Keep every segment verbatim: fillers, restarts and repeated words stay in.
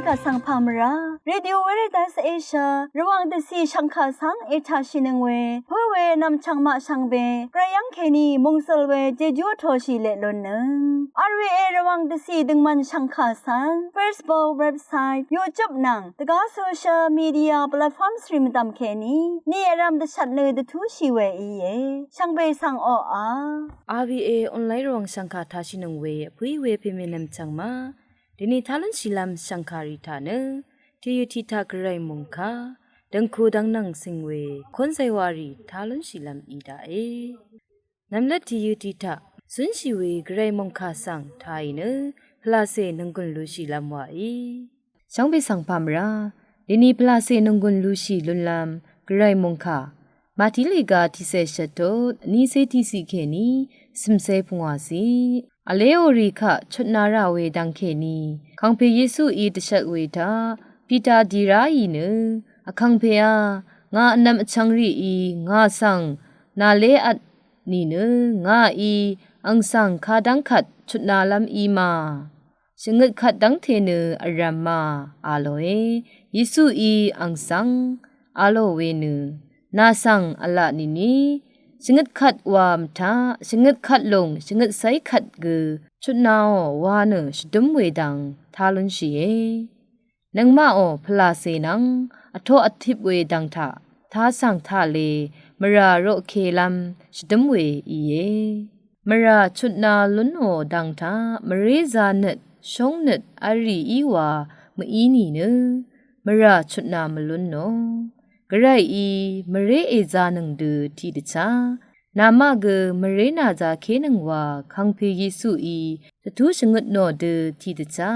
Vsvng pà mvrá Radio Veritas Asia Rvwàng dvcì shv̀ngkà svng ètàshìnøng we pǿ we nv̀mchv̀ng maq shvngbe gvray yv́ng kèní mòngsøl we jejú vtōshì leq lunnøng. R V A Rvwàng dvcì døngmvn shv̀ngkà svng Facebook, website, YouTube nvng dvgá social media platforms rì mvdv̀m kèní ni vrv̄m dvshvt nø dvtúshì we íe. Shvngbe svng oqà R V A online Rvwàng shv̀ngkà tashìnøng we vpǿí we pèmè nv̀mchv̀ng maq dvni tá lúnshìlv́m shv̀ngkàrì taq nø tìyø tì taq gvray mòngkà dv̀ngku dv̀ngnv̀ng cing we kónzaywarì tá lúnshìlv́m í daqe. Nv̀mlvt tìyø tì taq zúnshì we gvray mòngkà svng tàì nø pvlàcè nònggùn lushìlv́m wàí. Shvngbe svng pà mvrá dvni pvlàcè nònggùn lushì lúnlv́m gvray mòngkà Màtí lèga tiqcè shvt tut vnícé tiqciq kèní cv̀mcé pungwàciq. Vléò rì kaq chutna rà we dvng kèní Vkàngpè Yesuí dvshvt we taq Pita dì ráì nø, Vkàngpèá, ngà vnvm vchvng rìí ngà svng nàlévt nìnø ngàí àng svng kadv́ng kvt chutnalv́m í ma, shvngøt kvt dv́ngte nø vrv̄m ma, a lòe. Yesuí àng svng a lò we nø, nà svng v̄la nìni, shvngøt kvt wa mvtaq shvngøt kvt lùng shvngøt cé kvt gø chutnaò wa nø shvdǿm we dvng tá lúnshìe. Nøngmaqò pvlàcè nvng vtoq vtip we dvng taq tá svng taqle mvrà roqkelv́m shvdǿm we íe. Mvrà chutna lúnò dvng taq mvrézā nøt shóngnøt v̄l rì í wa mví nìnø mvrà chutna mvlúnò. Gvrayí mvré èzānøng dø tiqdvchá, namaq gø mvré nàzākénøng wa Vkàngpè Yesuí dvtú shvngøt nò dø tiqdvchá,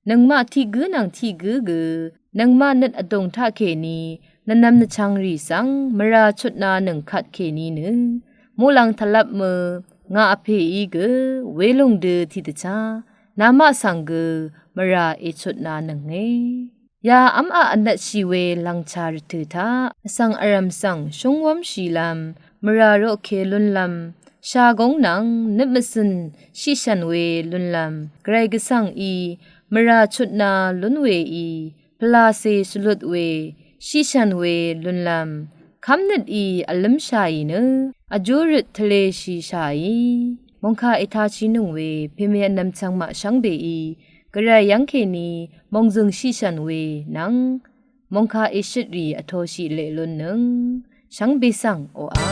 nøngmaq tiq gǿ nvng tiq gǿ gø nøngmaq nøt vdùng taqkèní nvnvm nvchvng rì svng mvrà chutnanøng kvtkèní nø muqlàng tvlvp mø ngà vpèí gø welùng dø tiqdvchá namaq svng gø mvrà èchutnanønge. Yā v́m aq vnvtshì we lv̀ngchà rvtø̀ taq vsvng vrv̀m svng shúngwv́mshìlv́m mvrà roqke lúnlv́m shagóng nvng nøt mvzø̀n shiqshv̀n we lúnlv́m gvray gvsvng í mvrà chutna lún weí pvlacè shvlut we shiqshv̀n we lúnlv́m kv́mnøt í vlǿmshàì nø vjú røt tvleshìshàì. Mòngkà ètachinøng we pèmè vnvm chvngmaq shvngbeí gvray yv́ngkèní mòngzø̀ng shiqshv̀n we nvng mòngkà èshøtrì vtoshì leq lunnøng shvngbe svng oqà.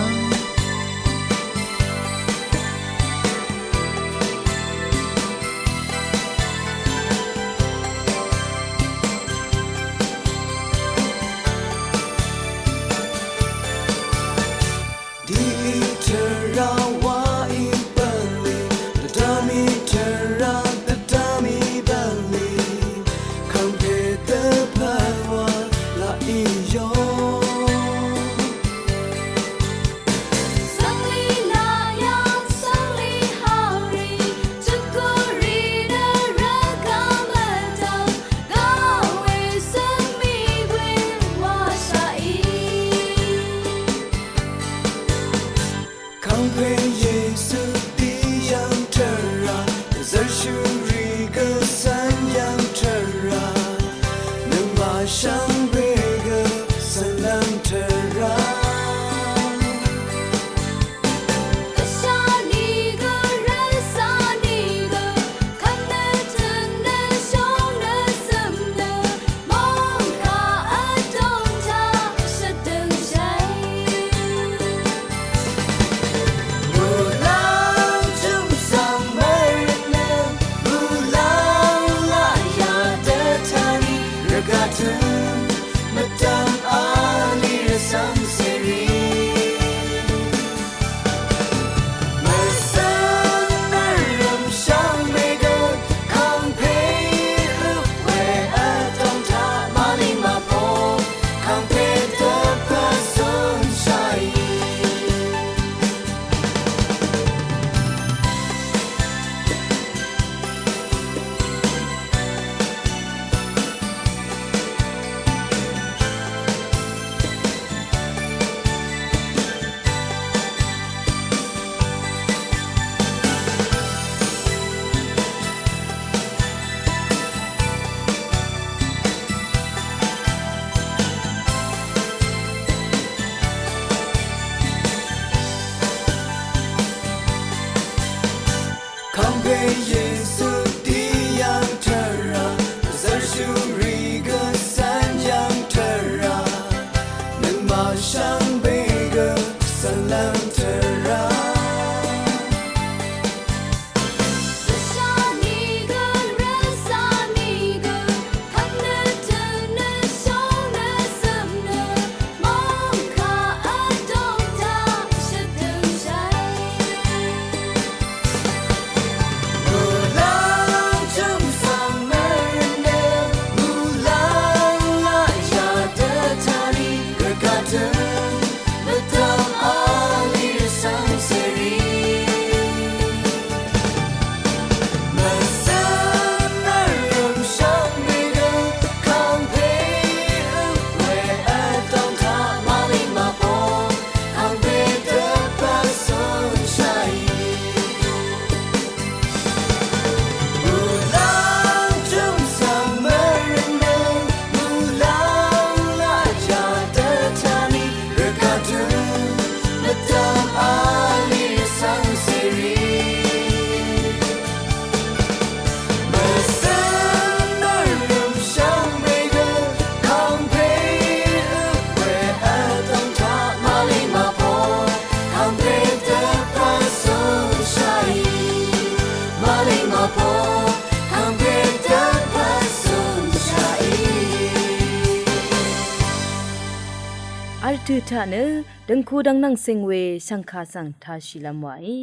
Dø taq nø døngku dvng nvng sing we shvngka svng tashìlv́m wae.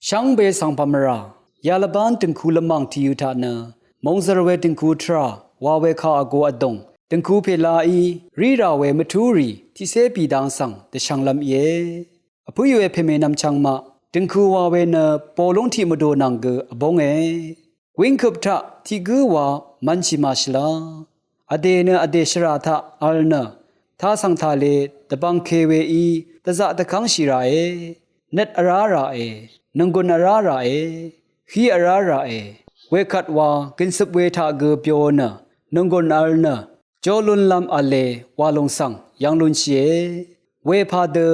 Shvngbe svng pamvrà yalvbán døngku lvmàng tìyø taq nø mòngzvr we døngku tvrà wa we ka vgo vdùng døngku pèlaí rí rà we mvtúrì tiqcé bìdang svng dvshvnglv́m íe. Vpǿì we pèmè nvmchvng maq døngku wa we nø bolúng tiq mvdò nvng gø vbónge. Wíngkøp taq tiq gǿ wa mvnshì màshvla. Vdè nø vdè shvrà taq vl nø tasv̀ng tàle dvbvngke weí dvzaq dvkv́ngshì ràe. Nøt vrá ràe. Nònggùn vrá ràe. Hí vrá ràe. Wekvt wa gø̀nshøp we taq gø byo nø nònggùn vl nø jólúnlv́m v̄le wa lùng svng yv̄ng lúnshìe. Wepadø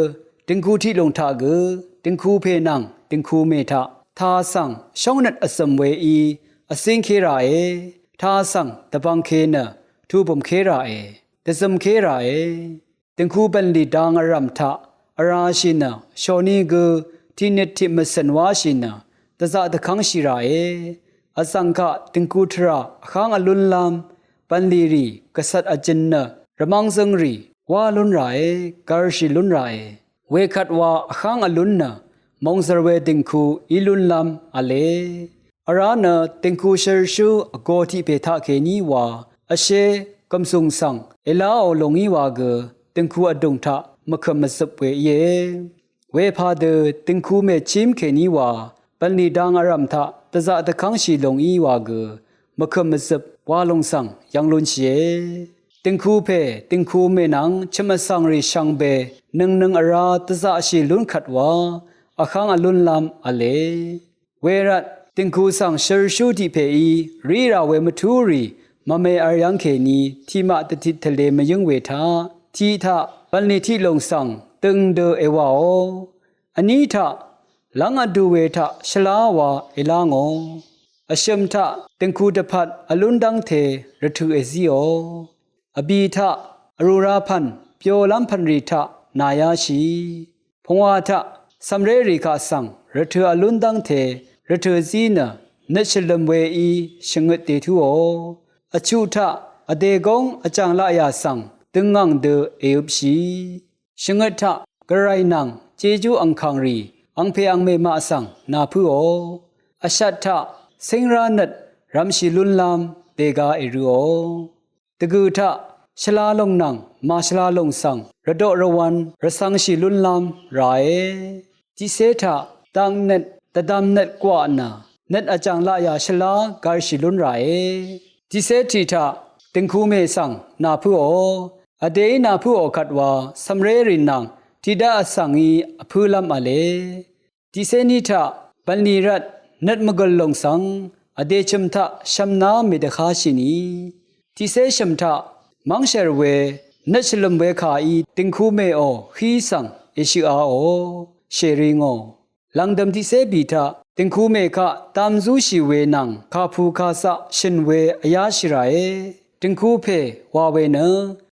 døngku tiq lùng taq gø døngku pè nvng døngku mè taq ta svng shóngnøt vzø̀m weí vzíngké ràe. Ta svng dvbvngke nø tubø̀mké ràe. Dvzømké ràe. Døngku bv̀nlì dang vrv̀m taq vrāshì nø shòni gø tiqnøt tiq mvcø̀n wáshì nø dvzaq dvkv́ngshì ràe. Vzv̀ng kaq døngku tvrà vháng vlúnlv́m bv̀nlì rì gvcvt vjøn nø rvmv́ng zǿngrì wá lún ràe. Gvrshì lún ràe. Wekvt wa vháng vlún nø mòngzvr we døngku í lúnlv́m v̄le. Vrá nø døngku shørshú vgo tiq pè taqkèní wa vshé gv̀msùng svng èláò lòngí wa gø døngku vdùng taq mvkø̀m mvzøp we íe. Wepadø døngku mèchím kèní wa bv̀nlì dang vrv̀m taq dvzaq dvkv́ngshì lòngí wa gø mvkø̀m mvzøp wa lùng svng yv̄ng lúnshìe. Døngku pè døngku mè nvng chø̀m vsv̀ngrì shvngbe nøngnøng vrá dvzaqshì lún kvt wa vháng vlúnlv́m v̄le. Wervt døngku svng shørshú tiq pèí rí rà we mvtúrì mvme v̄l yv́ngkèní tiqmaq dvtit tvle mvyǿng we taq tiq taq bv̀nlì tiq lùng svng døng dø èwàò. Vní taq lv́ng vdu we taq shvlá wa èlá ngò. Vshø̀m taq døngku dvpvt vlún dv́ngte rvtø̀ èzíò. Vbì taq vrùra pv̀n byolv́m pv̀nrì taq nàyáshì. Pungwà taq cv̀mrérì kaq svng rvtø̀ vlún dv́ngte rvtø̀ zí nø nøt shvlø̀m weí shvngøt dètúò. Vchuq taq vdè góng vjàng laqyà svng døngngàng dø èøpshì. Shvngøt taq gvray nvng jejú angkàngrì angpè angmè maq svng nàpǿò. Vshat taq cíngrá nøt rv̄mshì lúnlv́m dèga èrø̄ò. Dvgø̀ taq shvla lòng nvng màshvla lòng svng rvdoq rvwv̄n rvcv̄ngshì lúnlv́m ràe. Tiqcé taq daknøt dvdvmnøt gwaq nø nøt vjàng laqyà shvlá garshì lún ràe. Tiqcé tiq taq døngku mè svng nàpǿò. Vdèí nàpǿò kvt wa cv̀mrérì nvng tiqdaq vsv̀ngí vpǿlv́m v̄le. Tiqcé ní taq bv̀nlì rvt nøt mvgø̀l lòng svng vdè chø̀m taq shv̀mná mèdvkáshìni. Tiqcé shø̀m taq mv́ngshèr we nøt shvlø̀m we kàí døngku mèò hí svng èshøqaò shèri ngò. Lv̀ngdø̀m tiqcé bì taq døngku mè kaq dam zúshì we nvng kàpù kàcaq shø̀n we vyáshì ràe. Døngku pè wa we nø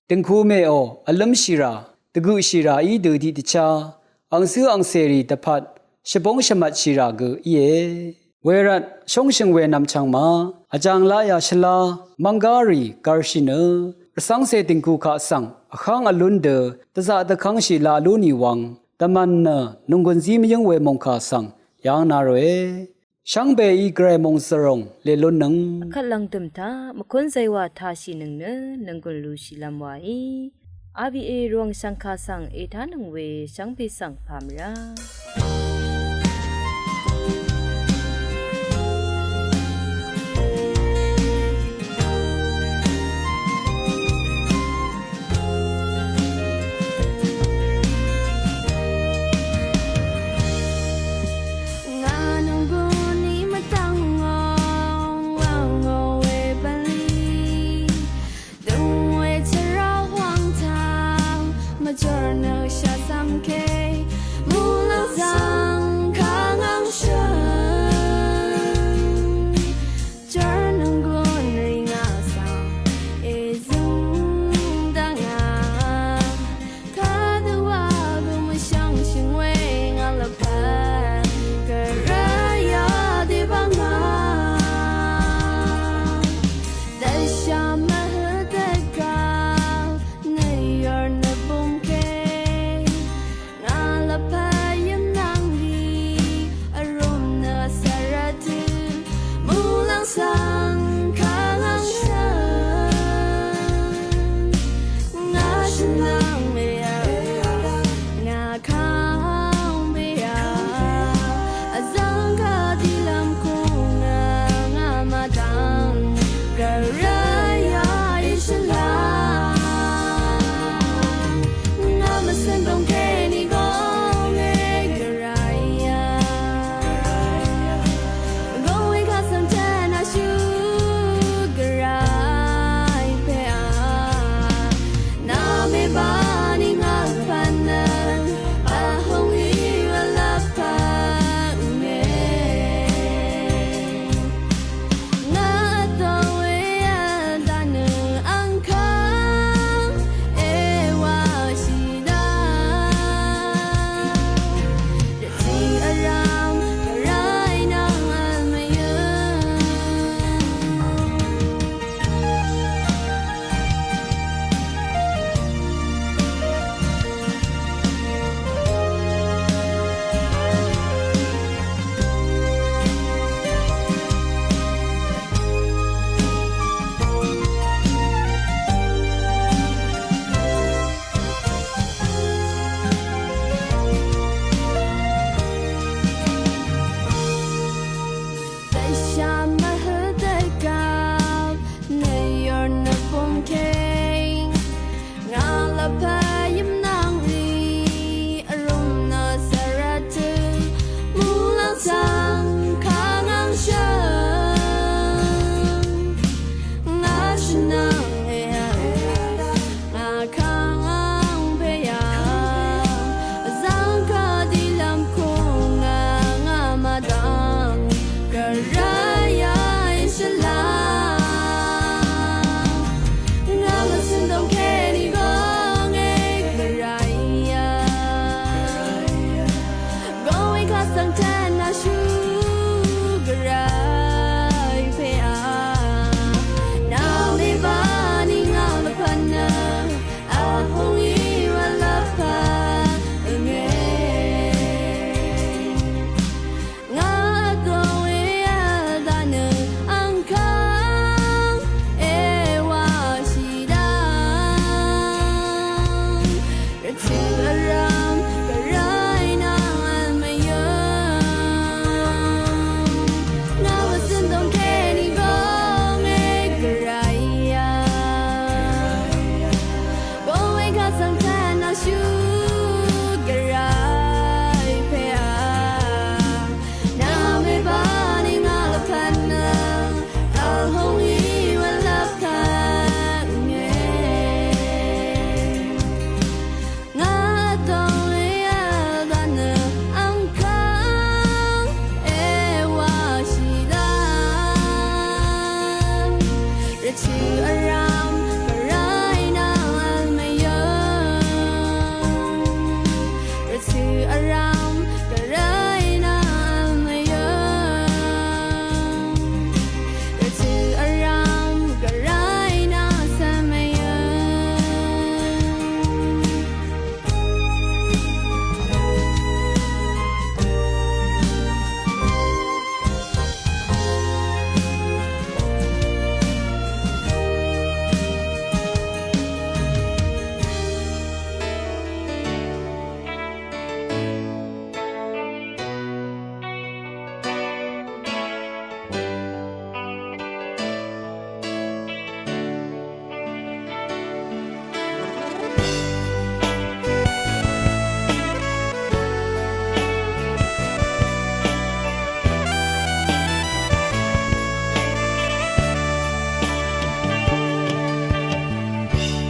døngku mèò vlǿmshìrà dvgøqshìrà í dø tiqdvchá angcǿ angcèrì dvpvt shvbóng shvmvtshìrà gø íe. Wervt shóngshø̀ng we nvmchv̀ng ma vjàng laqyà shvlá mv́nggárì garshì nø rvcv́ngcè dø̀ngku kaq svng vháng vlún dø dvzaq dvkv́ngshì laq lú nì wvng dvmv̀n nø nònggùn zí mvyǿng we mòngkà svng yv́ng na ròe. Shvngbeí gvray mòngzv̀ròng lèlúnnøng. Vkvt lv̀ngdø̀m taq mvkún zaywà tashìnøng nø nònggùn lushìlv́m waí. Abié rvwv̀ng shv̀ngkà svng ètánøng we shvngbe svng pàmvrá. Ngà nònggùn í mvdv̀ngò, wàngò we bv̀nlì. Døng we tvrà hwàng taq, mvjòr nø shvzv̀m ke. Muqlàng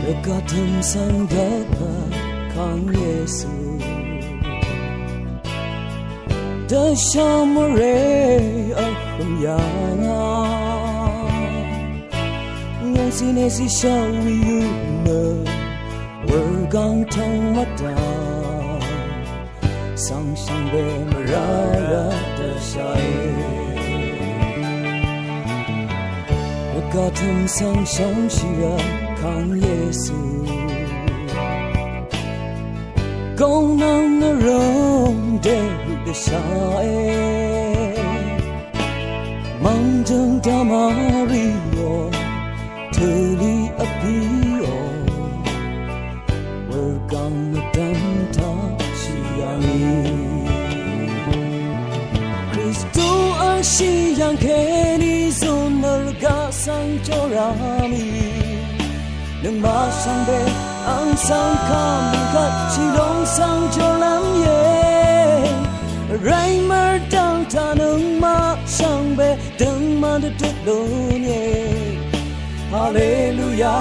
Vgvtø̀m svng dvpvt kang Yesu dvsha mvre vhø̀m yà ngà. Ngv̀ng zìnè zìshv̀l wì yø nø wurgv̀ng tø̀ng mvdv̀m svng shvngbe mvrá rvt dvshae. Rvgaq tø̀m svng shvngshì rvt kang Yesu. Gøngnvng nvrø̀m dèrø dvshae. Mv̀ngjø̀ng dvmvri o, tø̀lì vpí o. Wurgv̀ng mvdv̀m taq shì yà ngì. Kristu ang shì yv̀ng kèní zùn nø rvgaq svng jòrà mì. Nøngmaq shvngbe ang svng kà mì kvt shì lòng svng jòrlv́m íe. Vrayí mvrdv̀ng taq nøngmaq shvngbe døngman dvdut lún íe. Haleluya.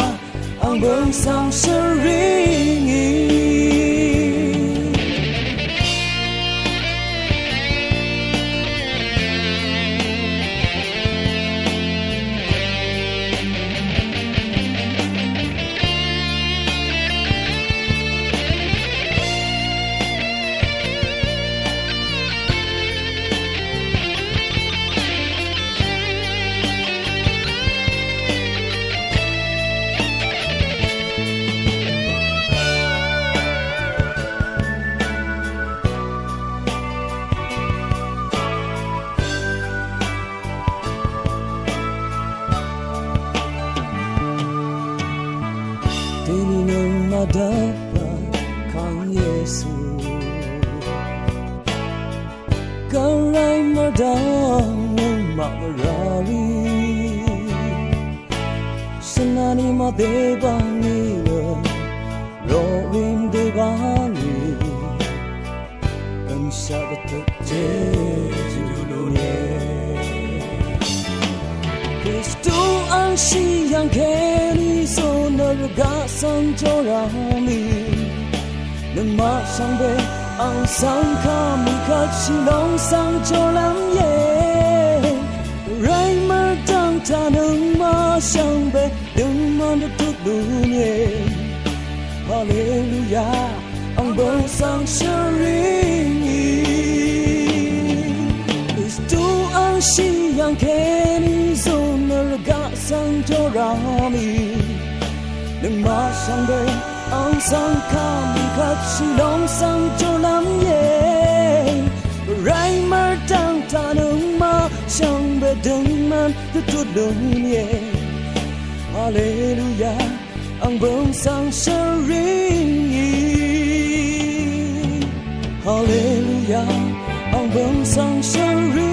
Ang bø̀ng svng shvrì ngì. Dèní nøngmaq dvpvt kang Yesu. Gvray mvdv̀ng nøngmaq mvrá rì. Shvnani mvdè bv̀ng í nø roqrìm dè bv̀ng í. Gv̀nshaq dvtøt jejú lún íe. Kristu ang shì yv̀ng kèní zùn nø rvgaq svng jòrà mì. Nøngmaq shvngbe ang svng kà mì kvt shì lòng svng jòrlv́m íe. Vrayí mvrdv̀ng taq nøngmaq shvngbe døngman dvdut lún íe. Haleluya. Ang bø̀ng svng shvrì ngì. Kristu ang shì yv̀ng kèní zùn nø rvgaq svng jòrà mì. Nøngmaq shvngbe ang svng kà mì kvt shì lòng svng jòrlv́m íe. Vrayí mvrdv̀ng taq nøngmaq shvngbe døngman dvdut lún íe. Haleluya. Ang bø̀ng svng shvrì ngì. Haleluya. Ang bø̀ng svng shvrì